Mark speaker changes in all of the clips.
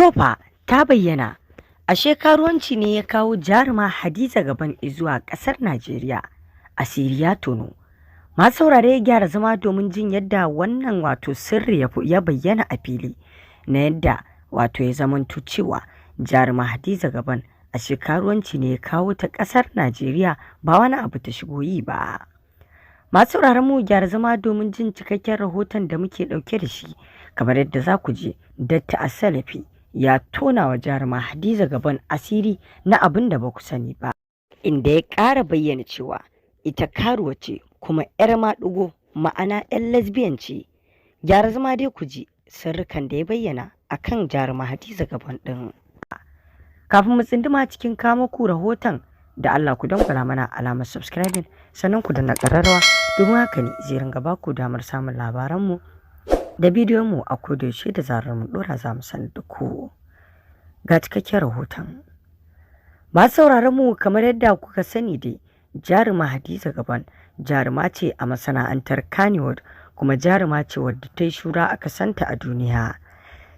Speaker 1: Tofa ta bayyana, ashe karuwanci ne ya kawo jaruma Hadiza Gabon zuwa ƙasar Najeriya, asiri ya tono. Masu saurare, gyara zama domin jin yadda wannan wato sirri ya bayyana a fili na yadda wato ya zamanto cewa jaruma Hadiza Gabon ashe karuwanci ne ya kawo ta ƙasar Najeriya, ba wani abu ta shigo yi ba. Masu sauraron mu, gyara zama domin jin cikakken rahoton da muke ɗauke da shi. Kamar yadda za ku ji, Datti Asalafi ya tona wa jaruma Hadiza Gabon asiri na abin da ba ku sani ba, inda ya ƙara bayyana cewa ita karuwa ce kuma 'yar maɗigo, ma'ana 'yar lesbian ce. Gyara zama dai ku ji sirrikan da ya bayyana akan jaruma Hadiza Gabon ɗin. Kafin mu tsinduma cikin kamo ku rahoton, da Allah ku dangwala mana alamar subscribing, sannan ku danna ƙararrawa, domin haka ne zai ringa ba ku damar samun labaranmu da bidiyon mu a kodayaushe. Da zarar mu dora, za mu sanar da ku. Ga cikakken rahoton. Masu sauraron mu, kamar yadda kuka sani dai, jaruma Hadiza Gabon jaruma ce a masana'antar Kannywood, kuma jaruma ce wadda ta yi shura aka santa a duniya.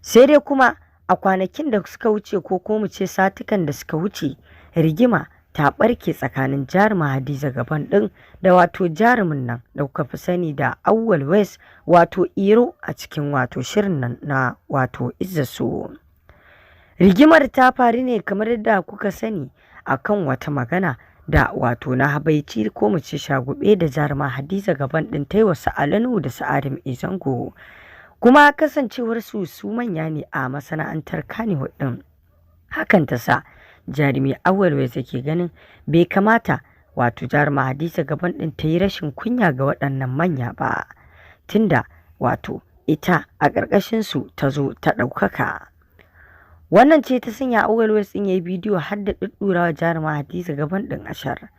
Speaker 1: Sai dai kuma a kwanakin da suka wuce, ko kuma mu ce satukan da suka wuce, rigima ta ɓarke tsakanin jaruma Hadiza Gabon ɗin da wato jarumin nan da kuka fi sani da Auwal West, wato Iro a cikin wato shirin nan na wato Izza. Rigimar ta faru ne, kamar yadda kuka sani, akan wata magana da wato na habaici, ko mu ce shagube, da jaruma Hadiza Gabon ɗin ta yi wa Ali Nuhu da su Adam A Zango. Kuma kasancewar su su manya ne a masana'antar Kannywood ɗin, hakan ta sa jarumi Auwal West yake ganin bai kamata wato jaruma Hadiza Gabon ɗin ta yi rashin kunya ga waɗannan manya ba, tunda wato ita a ƙarƙashin su ta zo ta ɗaukaka. Wannan ce ta sanya Auwal West ɗin ya yi bidiyo har da ɗuɗɗurawa jaruma Hadiza Gabon ɗin ashar.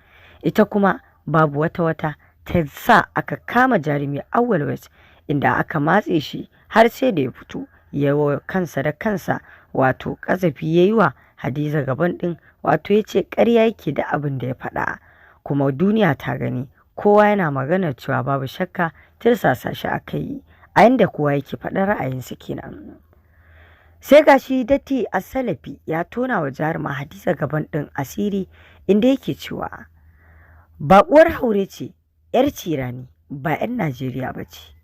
Speaker 1: Ita kuma babu wata wata, ta sa aka kama jarumi Auwal West, inda aka matse shi har sai da ya fito ya wa kansa da kansa wato ƙazafi ya yi wa Hadiza Gabon ɗin, wato ya ce ƙarya yake da abin da ya faɗa. Kuma duniya ta gani, kowa yana maganar cewa babu shakka tirsasa shi aka yi, a yanda kowa yake faɗin ra'ayinsa kenan. Sai gashi Datti Asalafi ya tona wa jaruma Hadiza Gabon ɗin asiri, inda yake cewa baƙuwar haure ce, 'yar cirani, ba 'yan Najeriya ba ce.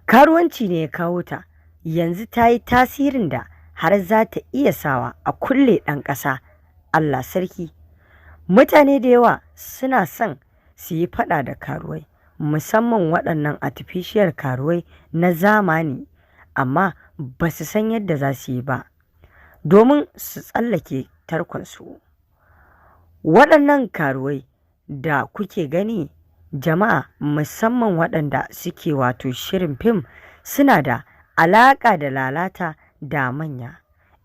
Speaker 1: Karuwanci ne ya kawo ta, yanzu ta yi tasirin da har za ta iya sawa a kulle ɗan ƙasa. Allah sarki. Mutane da yawa suna son su yi faɗa da karuwai, musamman waɗannan artificial karuwai na zamani, amma ba su san yadda za su yi ba domin su tsallake tarkonsu. Waɗannan karuwai da kuke gani, jama'a, musamman waɗanda suke wato shirin fim, suna da alaƙa da lalata da manya,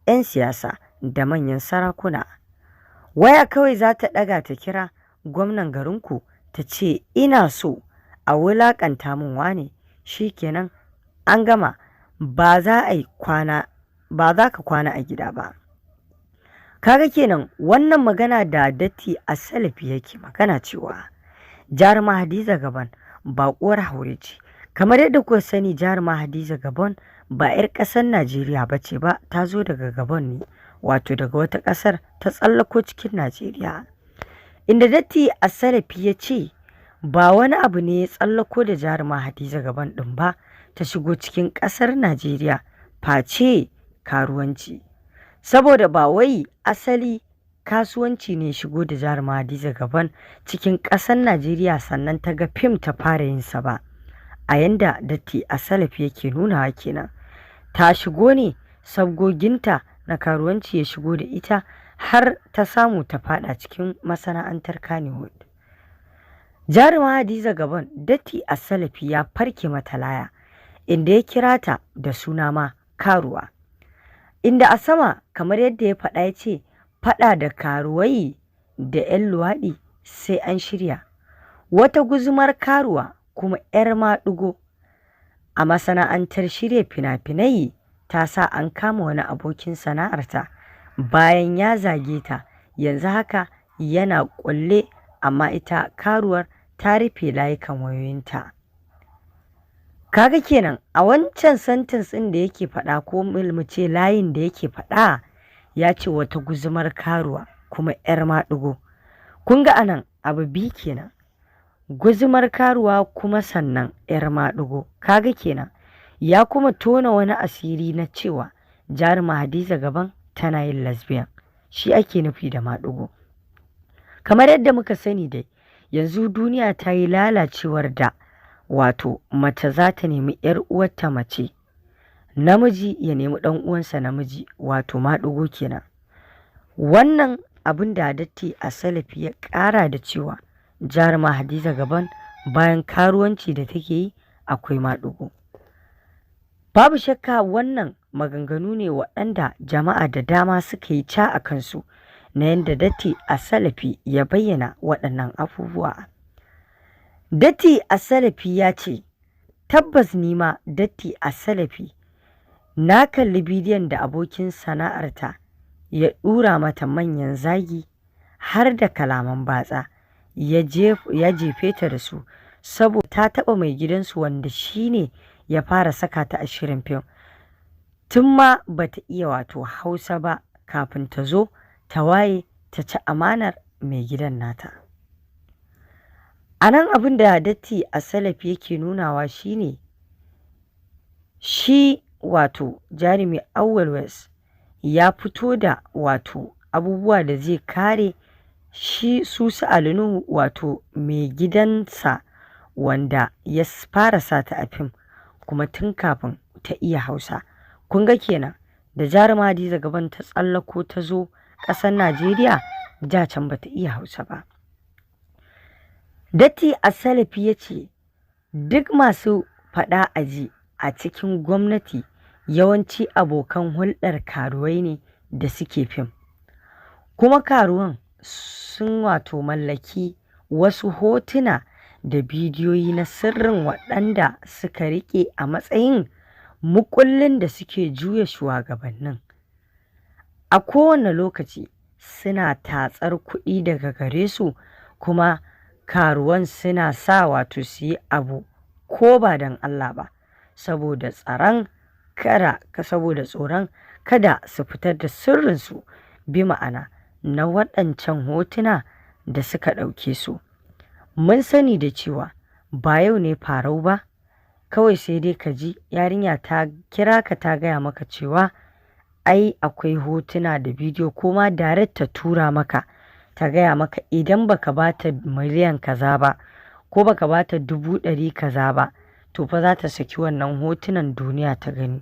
Speaker 1: 'yan siyasa da manyan sarakuna. Waya kawai za ta ɗaga ta kira gwamnan garinku ta ce, 'Ina so a wulaƙanta min wane', shi kenan an gama, ba za ka kwana a gida ba. Kaga kenan wannan magana da Datti Asalafi yake magana cewa jaruma Hadiza Gabon baƙuwar haure ce. Kamar yadda kuka sani, jaruma Hadiza Gabon ba 'yar ƙasar Najeriya ba ce ba, ta zo daga Gabon ne, wato daga wata ƙasar ta tsallako cikin Najeriya. Inda Datti Asalafi ya ce ba wani abu ne ya tsallako da jaruma Hadiza Gabon ɗin ba ta shigo cikin ƙasar Najeriya face karuwanci. Saboda ba wai asali kasuwanci ne shigo da jaruma Hadiza Gabon cikin ƙasar Najeriya sannan ta ga fim ta fara yin sa ba. A yanda Datti Asalafi yake nunawa kenan. Ta shigo ne, sabgoginta na karuwanci ya shigo da ita har ta samu ta fada cikin masana'antar Kannywood. Jaruma Hadiza Gabon, Datti Asalafi ya farke mata laya, inda ya kira ta da suna ma karuwa. Inda a sama, kamar yadda ya faɗa, ya ce faɗa da karuwai da 'yan luwaɗi sai an shirya. Wata guzumar karuwa kuma 'yar maɗigo a masana'antar shirya fina-finai ta sa an kama wani abokin sana'arta bayan ya zage ta, yanzu haka yana kulle, amma ita karuwar ta rufe layukan wayoyinta. Kaga kenan a wancan sentence ɗin da yake faɗa, ko mu ce layin da yake faɗa, ya ce wata guzumar karuwa kuma 'yar maɗigo. Kun ga anan abu biyu kenan: guzumar karuwa kuma sannan 'yar maɗigo. Kaga kenan ya kuma tona wani asiri na cewa jaruma Hadiza Gabon tana yin lesbian, shi ake nufi da maɗigo. Kamar yadda muka sani dai, yanzu duniya ta yi lalacewar da wato mace za ta nemi 'yar uwarta mace, namiji ya nemi ɗan uwansa namiji, wato maɗigo kenan. Wannan abin da Datti Asalafi ya ƙara da cewa jaruma Hadiza Gabon bayan karuwanci da take yi akwai maɗigo. Babu shakka wannan maganganu ne waɗanda jama'a da dama suka yi ca a kansu na yadda Datti Asalafi ya bayyana waɗannan abubuwa. Datti Asalafi ya ce, tabbas ni ma Datti Asalafi na kalli bidiyon da abokin sana'arta ya ɗura mata manyan zagi har da kalaman batsa ya jefe ta da su, saboda ta taɓa mai gidansu wanda shi ne ya fara saka ta a shirin fim. Tun ma bata iya wato Hausa ba kafin ta zo ta waye ta ci amanar mai gidan nata. A nan abin da Datti Asalafi yake nunawa shine shi wato jarumi Auwal West ya fito da wato abubuwa da zai kare shi Susu Ali Nuhu, wato mai gidansa wanda ya fara sata a fim kuma tun kafin ta iya Hausa. Kun ga kenan da jaruma Hadiza Gabon ta tsallako ta zo ƙasar Najeriya, da can bata iya Hausa ba. Datti Asalafi ya ce duk masu faɗa aji a cikin gwamnati yawanci abokan hulɗar karuwai ne da suke fim. Kuma karuwan sun wato mallaki wasu hotuna da bidiyoyi na sirrin waɗanda suka riƙe a matsayin muƙullin da suke juya shugabannin. A kowane lokaci suna tatsar kuɗi daga gare su, kuma karuwan suna sa wato su yi abu ko ba don Allah ba, saboda tsoron kada su fitar da sirrinsu, bi ma'ana na waɗancan hotuna da suka ɗauke su. Mun sani da cewa ba yau ne farau ba, kawai sai dai ka ji yarinya ta kira ka ta gaya maka cewa ai akwai hotuna da bidiyo, ko ma direct ta tura maka ta gaya maka idan baka bata miliyan kaza ba ko baka bata 100,000 kaza ba, to fa za ta saki wannan hotunan duniya ta gani.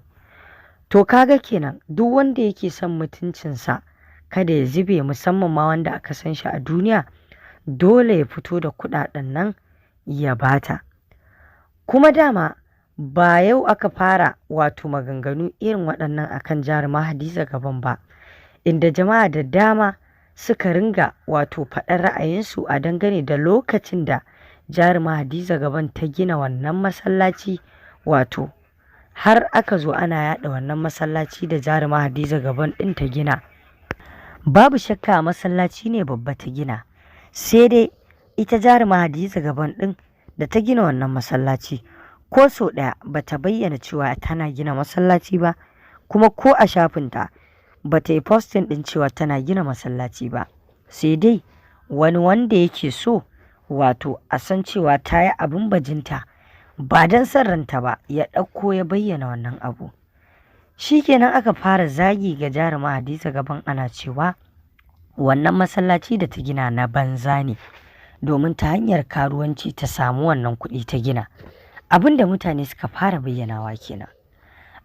Speaker 1: To kaga kenan duk wanda yake son mutuncinsa kada ya zube, musamman ma wanda aka san shi a duniya, dole ya fito da kuɗaɗen nan ya bata. Kuma dama ba yau aka fara wato maganganu irin waɗannan akan jaruma Hadiza Gabon ba, inda jama'a da dama suka ringa wato faɗar ra'ayinsu a dangane da lokacin da jaruma Hadiza Gabon ta gina wannan masallaci, wato har aka zo ana yaɗa wannan masallaci da jaruma Hadiza Gabon ɗin ta gina. Babu shakka masallaci ne babba ta gina, sai dai ita jaruma Hadiza Gabon ɗin da ta gina wannan masallaci ko sau ɗaya ba ta bayyana cewa tana gina masallaci ba, kuma ko a shafinta ba ta yi posting ɗin cewa tana gina masallaci ba. Sai dai wani wanda yake so wato a san cewa ta yi abin bajinta ba don son ranta ba, ya ɗauko ya bayyana wannan abu. Shi kenan aka fara zagi ga jaruma Hadiza Gabon, ana cewa wannan masallaci da ta gina na banza ne, domin ta hanyar karuwanci ta samu wannan kuɗi ta gina. Abin da mutane suka fara bayyanawa kenan.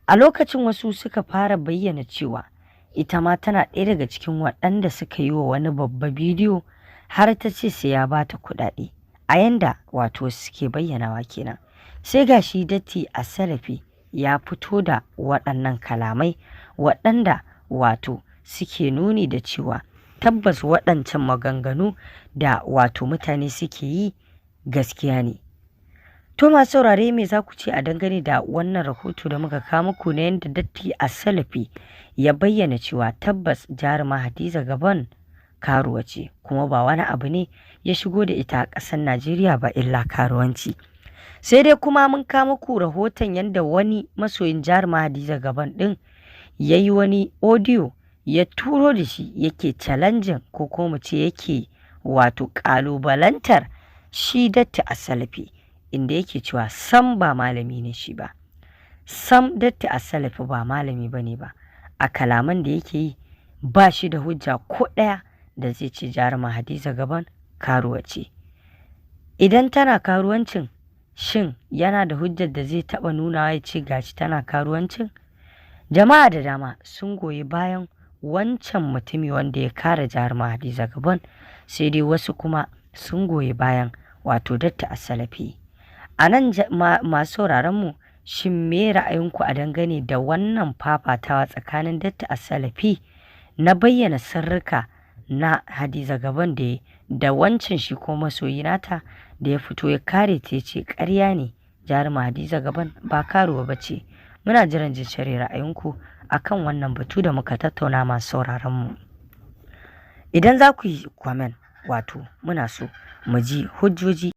Speaker 1: A lokacin wasu suka fara bayyana cewa ita ma tana ɗaya daga cikin waɗanda suka yi wa wani babba bidiyo har ta ce sai ya bata kuɗaɗe. A yanda wato suke bayyanawa kenan. Sai ga shi Datti Asalafi ya fito da waɗannan kalamai waɗanda wato suke nuni da cewa tabbas waɗancan maganganu da wato mutane suke yi gaskiya ne. To masu saurare, me za ku ce a dangane da wannan rahoto da muka kawo muku na yadda Datti Asalafi ya bayyana cewa tabbas jaruma Hadiza Gabon karuwa ce, kuma ba wani abu ne ya shigo da ita a ƙasar Najeriya ba illa karuwanci? Sai dai kuma mun kawo muku rahoton yadda wani masoyin jaruma Hadiza Gabon ɗin ya yi wani audio ya turo da shi, yake challenging, ko kuma mu ce yake wato ƙalubalantar shi Datti Assalafiy, inda yake cewa sam ba malami ne shi ba. Sam Datti Assalafiy ba malami ba ne ba. A kalaman da yake yi, ba shi da hujja ko ɗaya da zai ce jaruma Hadiza Gabon karuwa ce. Idan tana karuwancin, shin yana da hujjar da zai taɓa nunawa ya ce gashi tana karuwancin? Jama'a da dama sun goyi bayan wancan mutumi wanda ya kare jaruma Hadiza Gabon, sai dai wasu kuma sun goyi bayan wato Datti Assalafiy. A nan, masu sauraron mu, shin me ra'ayinku a dangane da wannan fafatawa tsakanin Datti Assalafiy na bayyana sirrika na Hadiza Gabon da wancan shi ko masoyi nata da ya fito ya kare ta, ya ce ƙarya ne, jaruma Hadiza Gabon ba karuwa ba ce? Muna jiran jin ra'ayinku akan wannan batu da muka tattauna. Masu sauraron mu, idan za ku yi comment, wato muna so mu ji hujjoji.